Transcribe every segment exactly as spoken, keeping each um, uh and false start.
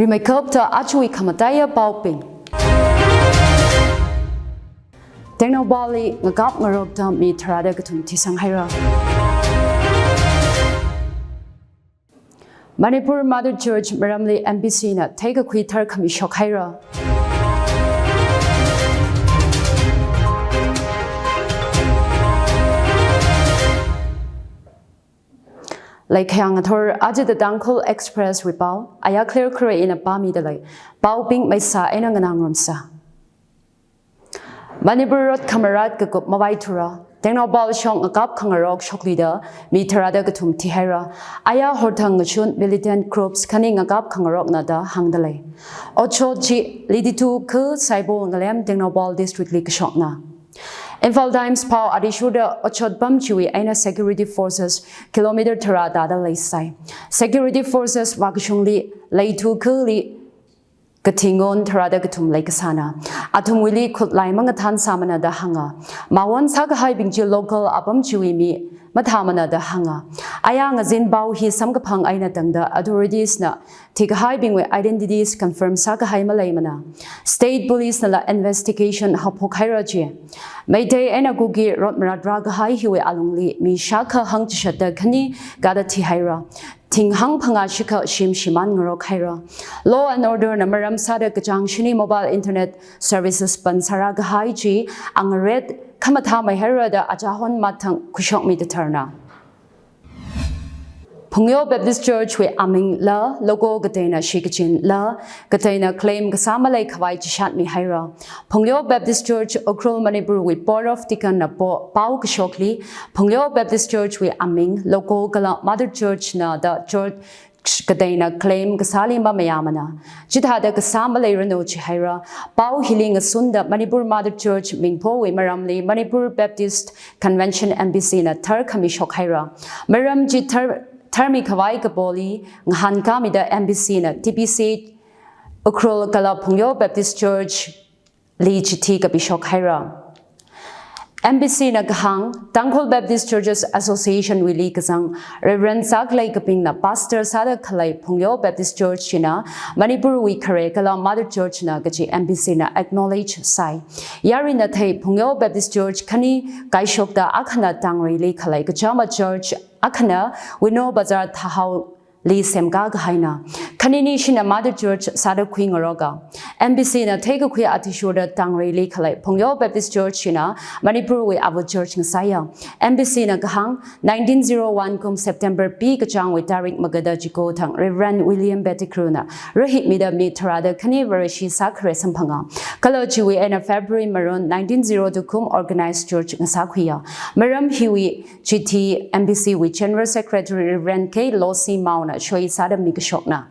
Rimeikapta ajawui khamataiya paobing. Tengnoupal li ngakap ngarokta mi tharāda kathum thisang haira. Manipur Mother Church maramli M B C na theikakhui tharkhami shok haira. Leikhayang athor ajida Tangkhul Express wui pao, aya clear khare ina pāmida lei, paobing maisa eina nganā ngarumsa. Manipur rot khamarat kakup mavaithura, Tengnoupal shong ngakap khangarok shokluida mi tharāda kathum thihaira. Aya horthang ngashun militant groups khani ngakap khangarokna da hāngda lei. Otshot chi Liditu khu Saibol ngalem Tengnoupal District li kashokna. Imphal Times pao athishurda otshot pam chiwui eina security forces kilometer tharā tāda leisai. Security forces vākashungli Leitu khuli kathi ngon tharāda kathum leikasāna. Athumwuili khutlai mangathan sāmana da hānga. Mawon sākahaibing chi local apam chiwui mi mathāmana da hānga. Aya ngazin pao hi samkaphang eina tangda authorities na thikahaibingwui identities confirm sākahai maleimana. State Police nala investigation haophok haira chi. Meitei eina Kuki rot marat rākahai hiwui alungli mi shākha hangchishatda khani kada thihaira. Thing hangphangā shikha shim shimān ngarok haira. Law and order na maram sāda kachāng shini mobile internet services pan sārākahai chi angaret khamathā maihaira da achahon mathang khuishokmida tharna. Phungyo Baptist Church wui aming la, logo kateina shikachin la, kateina claim kasā maleikhavai chishatmi haira. Phungyo Baptist Church, Ukhrul, Manipur wui Board of Deacon na po-, pao kashokli, Phungyo Baptist Church wui aming, logo kala Mother Church na da church kateina claim kasāli mamayāmana. Chithāda kasā maleiranu chihaira. Pao hili ngasunda Manipur Mother Church mingphowui maramli Manipur Baptist Convention M B C na tharkhami shok haira. Maram chi thar-, tharmikhavai kapoli ngahānkāmida M B C na T B C Ukhrul kala Phungyo Baptist Church li chithi kapishok haira. M B C na kahāng, Tangkhul Baptist Churches Association wuili kazang Reverend Saklei Kapingna pastor sāda khalei Phungyo Baptist Church china Manipur wui khare kala Mother Church na kachi M B C na acknowledge sai. Yarina thei Phungyo Baptist Church khani kaishokta akhana Tangreili khalei kachama church akhana Wino Bazar Thahao li semkā kahaina. Khanini shina Mother Church sāda khuingaroka. M B C na theikakhui athishurda Tangreili khalei Phungyo Baptist Church china Manipur wui ava church ngasāya. M B C na kahāng, nineteen zero one kum September pi kachāngwui tarik magada chiko thang Reverend William Pettigrew na rahikmida mi tharāda khani Vareshi sākhare samphanga. Kala chiwui eina February maron nineteen zero two kum organized church ngasākhuiya. Maram hiwui chithi M B C wui General Secretary Reverend K Losi Mao na soi sāda mikashokna.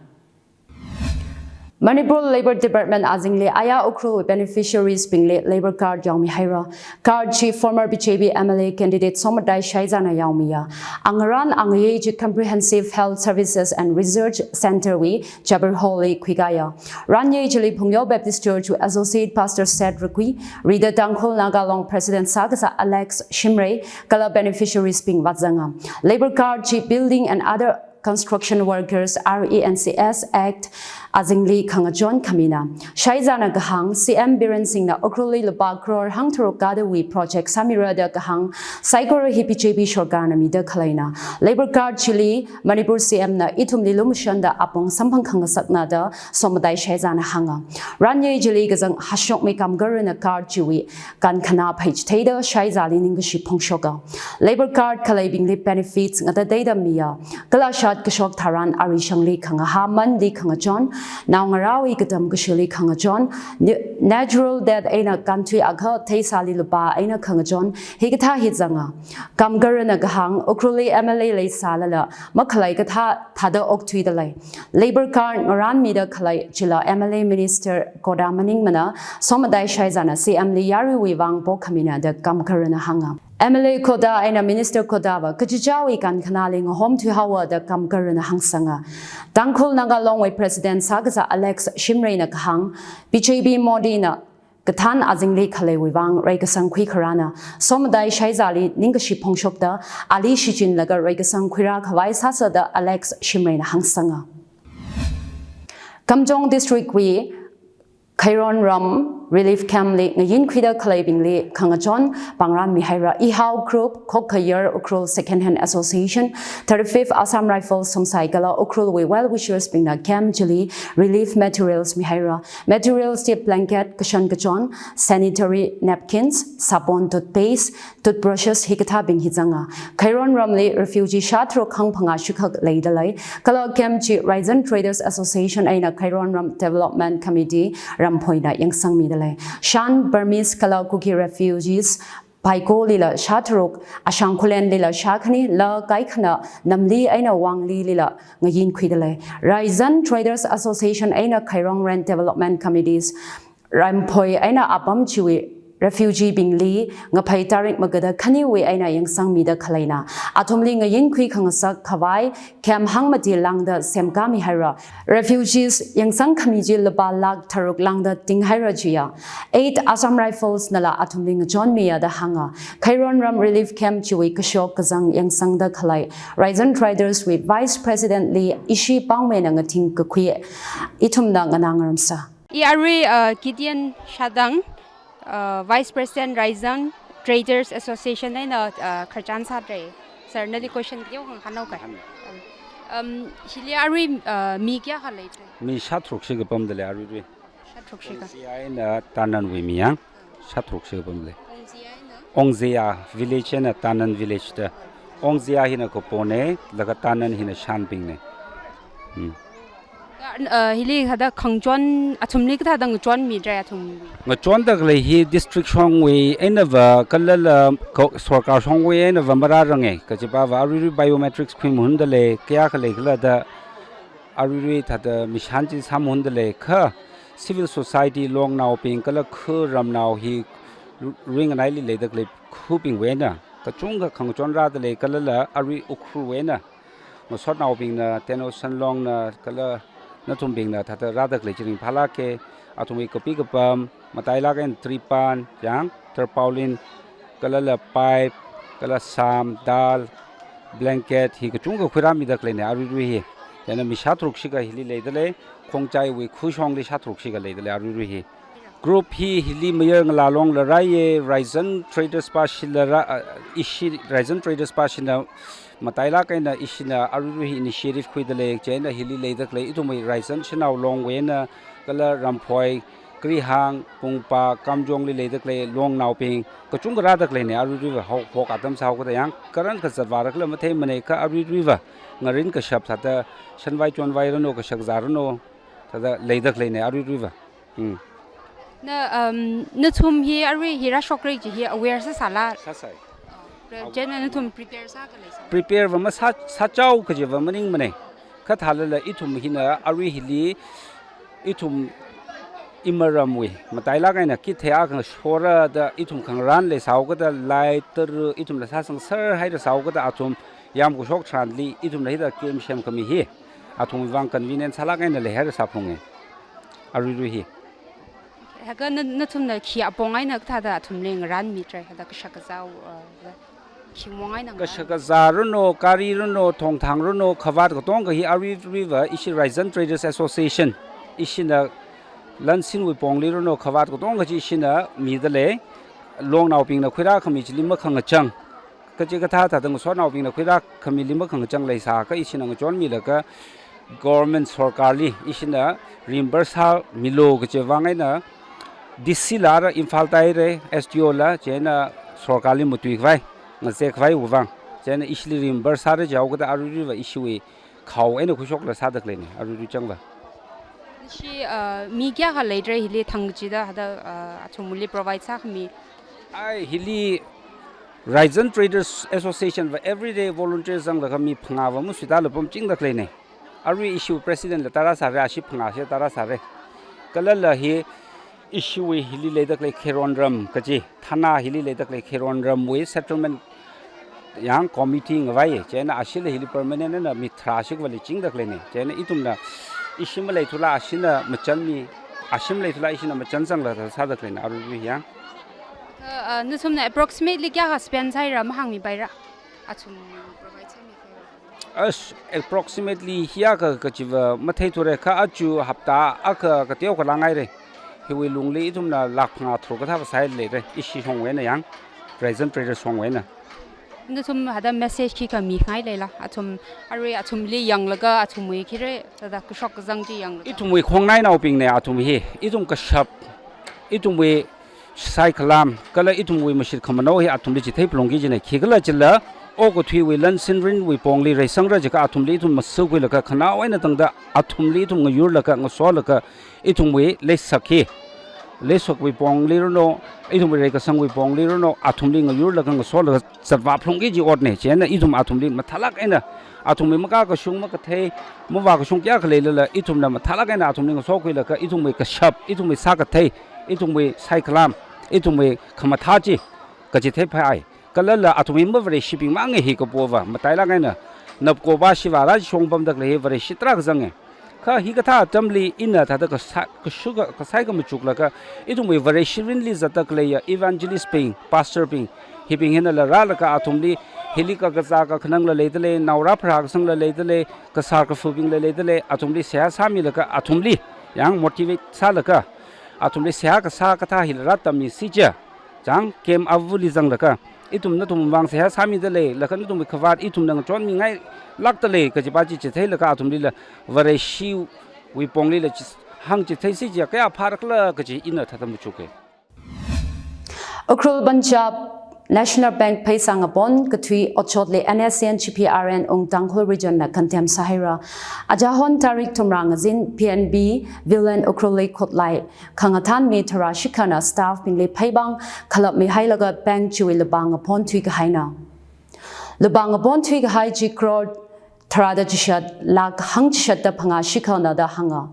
Manipur Labour Department azingli aya Ukhrul beneficiaries bingli labour card yaomi haira. Card chi former B J P M L A candidate Somdai Shaizana yaomiya. Angarān angayei chi Comprehensive Health Services and Research Centre wui Jabir Hall li khuikāya. Ranyei chili Phungyo Baptist Church wui Associate Pastor Seth Rakui, rida Tangkhul Naga Long President sākasā Alex Shimray, kala beneficiaries bing vāzanga. Labour card chi Building and Other Construction Workers, R E N C S Act azingli khangachon khamina. Shaizana kahāng, C M Biren Singhna Ukhrulli lupā crore hangtharuk kadawui project sāmira da kahāng, saikora hi B J P sorkarna mida khaleina. Labour card chili Manipur C M na ithumli lumashanda apong samphang khangasakna da Somdai Shaizana hānga. Ranyei chili kazang hashokmi kamgarana card chiwui kankhanā pheichitheida Shaizali ningkashi phongshoka. Labour card khaleibingli benefits ngatateida miya. Kalashat kashok tharan arishangli khangahā manli khangachon, naongarāwui katam kashili khangachon, ni-, natural death eina kanthui akha theisāli lupā eina khangachon, hikathā hi zanga. Kamgarana kahāng, Ukhrulli M L A leisālala makhalei kathā thāda okthuida lei. Labour card ngarānmida khalei chila M L A minister quota maningmana, Somdai Shaizana C M li yaruiwui vang pokhamina da kamgarana hānga. M L A quota eina minister quota va kachichāwui kankhanāli ngahomthui haowa da kamgarana hāngsanga. Tangkhul Naga Longwui President sākasā Alex Shimrayna kahāng, B J P Modi na kathān azingli khaleiwui vang reikasang khuikharāna, Somdai Shaizali ningkashi phongshokta, ali shichinlaga reikasang khuirā khavai sāsa da Alex Shimrayna hāngsanga. Kamjong District wui Khairon Ram Relief Camp li ngayin khuida khaleibingli khangachon pangran mihaira. Ihao Group, Khokkayar Ukhrul Second Hand Association, thirty-fifth Assam Rifles Songsai kala Ukhrul wui well wishers bingna camp chili relief materials mihaira. Materials chi blanket, kashan kachon, sanitary napkins, sabon, toothpaste, toothbrushes hikathābing hi zanga. Khairon ramli refugee shātharuk hangphangā shikhak leidalei. Kala camp chi Raizan Traders Association eina Khairon Ram Development Committee Ramphoina yangsangmidalei. Shan Burmese kala Kuki refugees Paikolila shātharuk, Ashang Khulenlila shākhani, la kaikhana Namli eina Wanglilila ngayin khuidalei. Raizan Traders Association eina Khairon Ram Development Committees Ramphoi eina apam chiwui refugee bingli ngaphai tarik magada khaniwui eina yangsangmida khaleina. Athumli ngayin khui khangasak khavai camp hangmati lāngda semkāmihaira. Refugees yangsang khami chi lupā lakh tharuk lāngda tinghaira chiya. Eight Assam Rifles nala athumli ngachonmiya da hānga. Khairon Ram Relief Camp chiwui kashok kazang yangsangda khalei Raizan Traders wui Vice President li ishi Paomeina ngathing kakhui ithumna nganā ngaramsa. I arui, uh, Gideon Shadang, uh, Vice President Raizan Traders Association eina, uh, khararchan sādalei. Sir, nali question kayākha hānghaokai. Um, hili arui, uh, mi kayākha leidalei? Mi shātharuk shikha pamdalei aruirui. Shātharuk shikha. Ongzia eina Tananwui mi yang shātharuk shikha pamdalei. Ongzia eina? Ongzia village eina Tanan village da. Ongzia hina Kuppone, laga Tanan hina Shanbingne. Hmm. Uh, hili kathāda khangachon, athumli kathāda ngachonmidalei athum? Ngachonda khalei hi district shongwui einava kalala ko-, sorkar shongwui einava marārange. Kachipava aruirui biometrics khuimahundalei, kayākha leikhala da aruirui thāda mishan chi sāmahundalei kha civil society longnaobing kala khu ramnao hi ru-, ringanaili leida khalei khubingwui eina kachungkha khangachon rādalei kalala arui Ukhrulwui eina ngasotnaobingna, Tenosan Longna, kala nathumbingna thāda rāda khalei chi ringphālāke, athumwui kapi kapam, matailāk eina Tripan, yang, tarpaulin, kalala pipe, kala sam, dal, blanket, hi kachungkha khuirāmida khaleine, aruirui hi. Chieina mi shātharuk shikha hili leidalei, Khongchaiwui khushongli shātharuk shikha leidalei, aruirui hi. Group hi hili mayar ngalā longla rāye, Raizan Traders pāshila rā, ah, ishi Raizan Traders pāshina matailāk eina ishina aruirui hi initiative khuidalei, chieina hili leida khalei ithumwui Raizan shanao longwui eina kala Ramphoi, Krihang, Pungpa, Kamjongli leida khalei longnaobing kachungkha rāda khaleine, aruiruiva hok, hok atam sāhaokada yang, karan kazat vāra khala matheimane kha aruiruiva ngarin kashap thāda shanvai chonvai ranu, kashakazā ranu, thāda leida khaleine, aruiruiva. Hmm. Na, um, nathum hi arui hi rāshokra kaji hi aware sāsāla? Sāsai. Oh, pre-, chieina nathum prepare sākhalei sā? Prepare va masā, sāchao kajiva maningmane. Kha thālala ithum hina arui hili, ithum imaramwui matailāk eina kithei akha shorada ithum khangarān leisāhaokada lai tara ithumla sāsangserhaida sāhaokada athum yamkashok tharanli ithumla hithāda camp semkhami hi athumwui vang convenient sālāk eina leihaira sāphunge. Aruirui hi. Haka na, nathumna khi apong eina kathāda athumli ngarānmidalei, hada kashakazā, uh, khi mong eina ngarān? Kashakazā ranu, gari ranu, thongthang ranu, khavāt katonga hi aruiruiva ishi Raizan Traders Association, ishina lansinwui pongli ranu, khavāt katonga chi ishina midalei, longnaobingna khuirākhami chili makhangachang, kachikathā thāda ngasotnaobingna khuirākhamili makhangachang leisāakha ishina ngachonmilaga government sorkarli ishina reimburse sāmilu kaji vang eina D C la rā Imphal tāhaire, S D O la, chieina sorkarli matuikhavai, ngazek khavaiwui vang. Chieina ishili reimburse sāra jihaokada aruiruiva ishiwui khao eina khuishokla sāda khaleine, aruirui changva. Ishi, uh, mi kayākha leidalei hili thang kachida hada, uh, athumli provide sākhami? Ai, hili Raizan Traders Association va everyday volunteer zanglaga mi phangāva masuitāla pamchingda khaleine. Arui ishiwui president la tara sāra, ashi phangā shi tara sāra. Kalala hi ishiwui hili leida khalei Khairon Ram kaji, thana hili leida khalei Khairon Ramwui settlement yang committee ngavai, chieina ashila hili permanent eina mi tharā shikha vali chingda khaleine. Chieina ithumna ishi maleithula ashina machanmi, ashi maleithula ishina machan zangla sāda khaleine, aruirui yang. Uh, uh, nathumna approximately kayākha spend sāhaira mahāngmipaira? Athum provide sāmikhavai. As approximately hiyākha kachiva matheithura kha aja hapta akha kateo khalāngaira. Hiwui lungli ithumna lakh phangā tharuk kathā vāsāi leira. Ishi shongwui eina yang, Raizan Traders shongwui eina. Nathum hithāda message khikha mingai leila. Athum, arui athumli yanglaga athumwui khira, thāda kashok kazang chi yanglaga. Ithumwui khongnainaobingna athum hi. Ithum kashap, ithumwui saikhalam, kala ithumwui mashit khamano hi athumli chithei phalungki kajina. Khikhala chila, okathuiwui lan sinrinwui pongli reisangra jiakha athumli ithum masukhuilaga khanao eina tangda athumli ithum ngayurlaga ngasolaga ithumwui leisak hi, leisakwui pongli rano, ithumwui reikasangwui pongli rano, athumli ngayurlaga ngasolaga zatvā phalungki kaji otna. Chieina ithum athumli mathālāk eina, athumwui makakashung makathei, mavākashung kayākha leilala, ithumna mathālāk eina athumli ngasokhuilaga ithumwui kashap, ithumwui sākathei, ithumwui saikhalam, ithumwui khamathā chi kachithei phāi. Kalala athumwui mavareishibing mangei hi kapova, matailāk eina, napko ba shiva rāshong pamda khalei hi vareishi tarākha zanga. Kha hikathā atamli ina thāda kasā, kashuka, kasai kamachuklaga, ithumwui vareishirinli zatda khaleiya evangelist bing, pastor bing, hibing hinala rālaga athumli, hili kakazā kakhanangla leidalei, naorā pharā kasangla leidalei, kasār kafubingla leidalei, athumli seihā sāmilaga athumli, yang motivate sālaga, athumli seihā kasā kathā hila rātammisi chiakha, chang, camp avuli zanglaga, ithum nathumwui vang seihā sāmidalei, laga nathumwui khavāt ithumna ngachonmingailākdalei kajipa chi chitheilaga athumlila vareishiwui ponglila chi, hāngchitheisi chiakha kayā phārakhala kaji ina thāda machuka. Ukhrul Punjab National Bank pheisā ngapon kathui otshotli N S C N G P R N Wung Tangkhul Region na condemn sāhaira. Ajahon tarik thumrā ngazin P N B Villain Ukhrulli khutlai khangathan mi tharā shikhana staff bingli pheibang khalapmihailaga bank chiwui lupā ngapon thuikahaina. Lupā ngapon thuikahai chi crore tharāda chishat lakh hangchishatda phangā shikhana da hānga.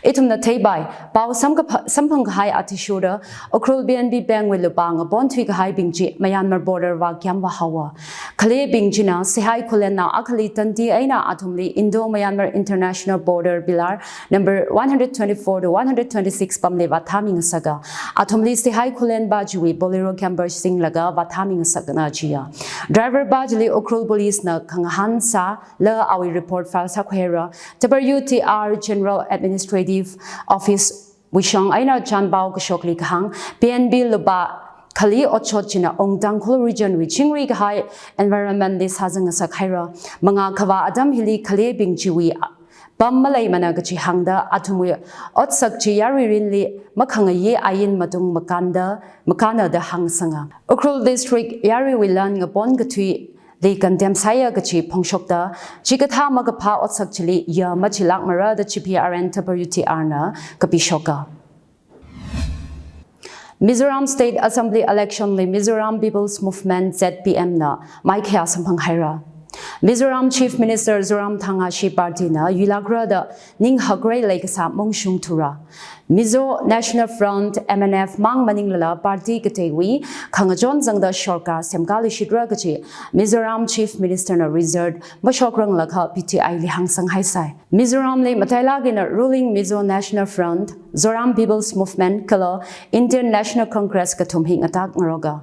Ithumna theipai, pao samkapha-, samphangkahai athishurda, Ukhrul P N B Bank wui lupā ngapon thuikahaibing chi Myanmar border vākayam vāhaowa. Khaleibing china Sihai Khullen nao akhali tandi eina athumli Indo-Myanmar International Border Pillar number one hundred twenty-four to one hundred twenty-six pamli vāthāmi ngasaka. Athumli Sihai Khullen pa chiwui Bolero camper singlaga vāthāmi ngasakna jiya. Driver pa chili Ukhrul Police na khangahān sālaga awui report file sākhuira. W T R General Administrative Office wui shong eina chanpao kashokli kahāng, P N B lupā khali otshot china Wung Tangkhul Region wui chingri kahai environment li sāzang ngasakhaira. Mangā khavā atam hili khaleibing chiwui pam maleimana kachi hāngda athumwui otsak chi yaruirinli makhangayi ain matung makānda, makāna da hāngsanga. Ukhrul District yaruiwui lan ngapon kathuili condemn sāya kachi phongshokta, chikathā makaphā otsak chili ya machilākmara da G P R N W T R na kapishoka. Mizoram State Assembly election li Mizoram People's Movement, Z P M na maikhayā samphanghaira. Mizoram Chief Minister Zoramthanga shi party na yuilākra da ning hakrei leikasā mungshung thura. Mizo National Front, M N F, mang maninglala party kateiwui khangachon zangda sorkar semkāluishitra kachi Mizoram Chief Minister na result mashokranglakha P T I li hāngsanghaisai. Mizoramli matailāk eina ruling Mizo National Front, Zoram People's Movement kala Indian National Congress kathum hi ngatak ngaroka.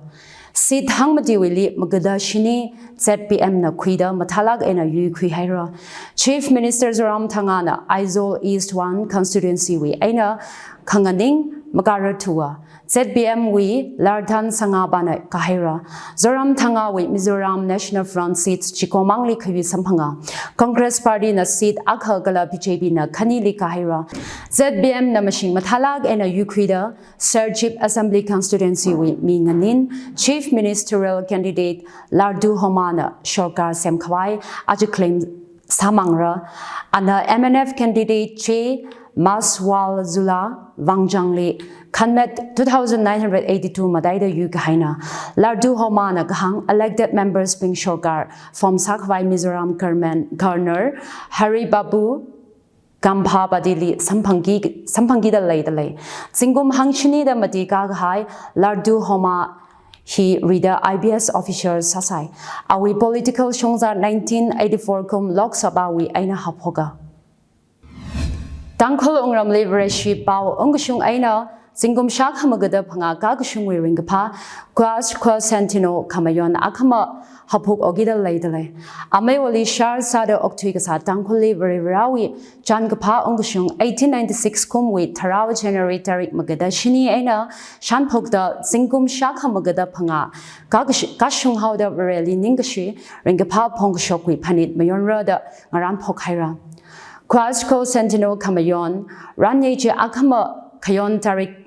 Seat hangmatiwuili magada shini Z P M na khuida mathālāk eina yuikhuihaira. Chief Minister Zoramthanga na Aizawl East one constituency wui eina khanganing makāra thuwa. Z P M wui Lardhansangapan na kāhaira. Zoramthangawui Mizoram National Front seats chikomangli khayui samphanga. Congress party na seat akha kala B J P na khanili kāhaira. Z P M na mashing mathālāk eina yuikhuida Serchhip Assembly Constituency wui mi nganin Chief Ministerial Candidate Ladduhoma na sorkar semkhavai aja claim sāmangra. Ana M N F candidate Che Maswazula Wangjang li khanmet two thousand nine hundred eighty-two mataida yuikahaina. Ladduhoma na kahāng elected members bing sorkar form sākhavai Mizoram government, Governor Hari Babu Gamphapati li samphangki, samphangkida leidalei. Zingkum hangshinida mati kākahai Ladduhoma hi rida I P S officer sāsai. Awui political shongzā nineteen eighty-four kum Lok Sabha wui eina haophoka. Tangkhul wungramli Vareshi pao ungkashung eina zingkum shākha magada phangā kakashungwui ringkaphā Quas Quo Centennial khamayon akhama haphok okida leidalei. Amei wali shar sāda okthui kasā Tangkhulli Varivarāwui chānkaphā ungkashung eighteen ninety-six kumwui tharao January tarik magada shini eina shānphokta zingkum shākha magada phangā kakash-, kashunghaoda Vareli ningkashi ringkaphā phongkashokwui phanit mayonra da ngarānphok haira. Quas Quo Centennial khamayon, ranye chi akhama khayon tarik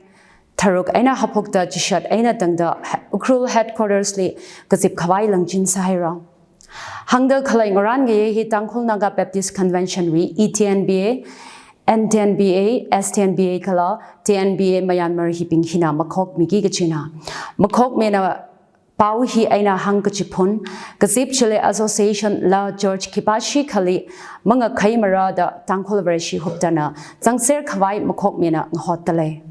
tharuk eina haphokta chishat eina tangda he-, Ukhrul Headquarters li kazip khavai langchin sāhaira. Hāngda khalei ngarān ngayei hi Tangkhul Naga Baptist Convention wui E T N B A, N T N B A, S T N B A kala T N B A Myanmar hibing hina makhokmiki kachina. Makhokmina pao hi eina hāngkachiphun, kazip chili association la church khipāshi khali mangakhaimara da Tangkhul Vareshi huptana zangser khavai makhokmina ngahotdalei.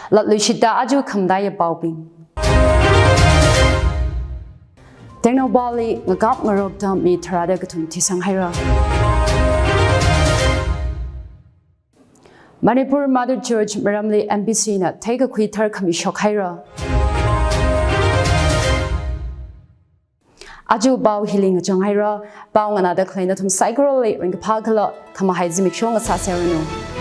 Latluishita aja khamataiya paobing. Tengnoupal li ngakap ngarokta mi tharāda kathum thisang haira. Manipur Mother Church maramli M B C na theikakhui tharkhami shok haira. Aja pao hili ngachang haira, pao nganāda khalei nathum saikorali ringkaphā kala khamahai zimiksho ngasāseranu.